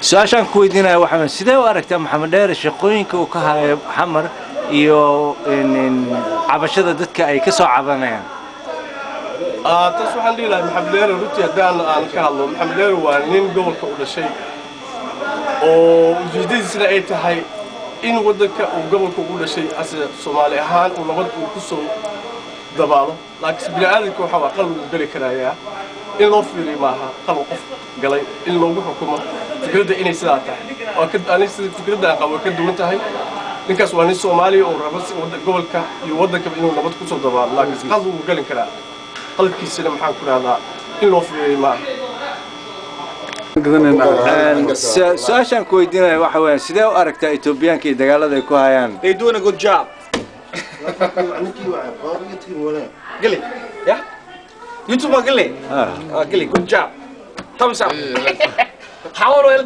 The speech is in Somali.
Su-aashaan ku weydiinaya waxaa weeye, sidee u aragtaa Maxamed Dheere shaqooyinka uu ka hayo Xamar iyo cabashada dadka ay ka soo cabanayaan? Taas waxaan dhihi lahaa, Maxamed Dheere runtii haddaan aan ka hadlo, Maxamed Dheere waa nin gobolka u dhashay oo ujeeddadiisna ay tahay in waddanka uu gobolka ugu dhashay ase Soomaali ahaan uu nabad uu ku soo dabaalo. Laakiinse bini aadamka waxaa waa qalad uu geli karayaa, in loo fiiriyo maaha qalad qof galay in loogu xukumo. Fikradda inay sidaa tahay waa ka aniga sida fikradda aan qabo way ka duwan tahay. Ninkaas waa nin Soomaaliya oo raba gobolka iyo waddankaba inuu nabad ku soo dabaalo, laakiinse qalad wuu gelin karaa, qaladkiisana maxaan ku rahdaa in loo fiiriyo maaha. Su-aashaan ku weydiinaya waxa weeyaan, sidee u aragtaa Etoobiyaanka iyo dagaalada ay ku hayaan? They doing a good job. Gili, yeah? YouTube gili. Ah. Gili, good job. Thumbs up. How are you?